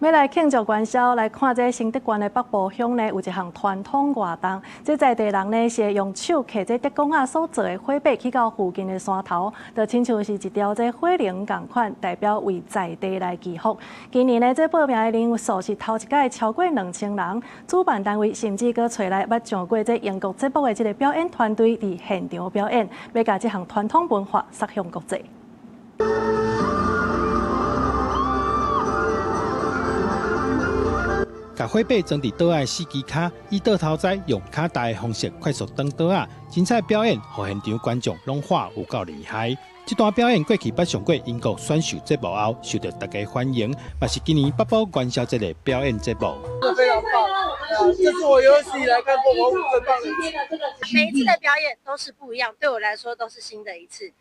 欲來慶祝元宵，來看這新竹縣的北埔鄉呢，有一項傳統活動。這在地人呢是會用手提這竹竿仔所做的火把去到附近的山頭，就親像是一條這火龍仝款，代表為在地來祈福。今年呢，這報名的人數是頭一擺超過2000人，主辦單位甚至閣揣來捌上過這英國節目的這个表演團隊佇現場表演，欲共這項傳統文化殺向國際。共火把裝佇桌仔四支跤，以倒頭栽用跤踏的方式快速轉桌仔，精彩表演，予現場觀眾攏喊有夠厲害。這段表演過去捌上過英國選秀節目後，受到大家歡迎，嘛是今年北埔元宵節的表演節目。非常棒，這是我有史以來看過火舞最棒的。每一次的表演都是不一樣，對我來說都是新的一次。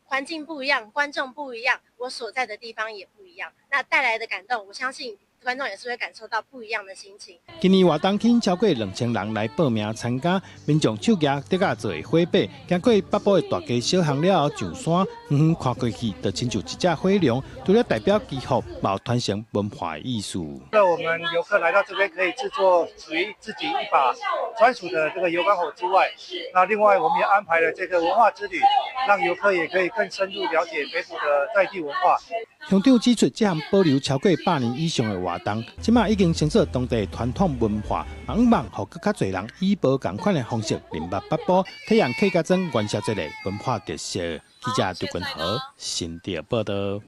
環境不一樣，觀眾不一樣，我所在的地方也不一樣，那帶來的感動，我相信觀眾也是會感受到不一樣的心情。今年活動吸引超過2000人來報名參加，民眾手舉竹仔做的火把，經過北埔的大街小巷了後上山，遠遠看過去，就親像一隻火龍，除了代表祈福，嘛有傳承文化的意思。那我們遊客來到這邊，可以製作屬於自己一把專屬的這個油柑火之外，那另外我們也安排了這個文化之旅，讓遊客也可以更深入了解北埔的在地文化。鄉長指出，這項保留超過100年以上的活動，這馬已經成做當地傳統文化，希望予閣較濟人以無仝款的方式認識北埔，體驗客家莊元宵節的文化特色。記者杜君豪新竹報導。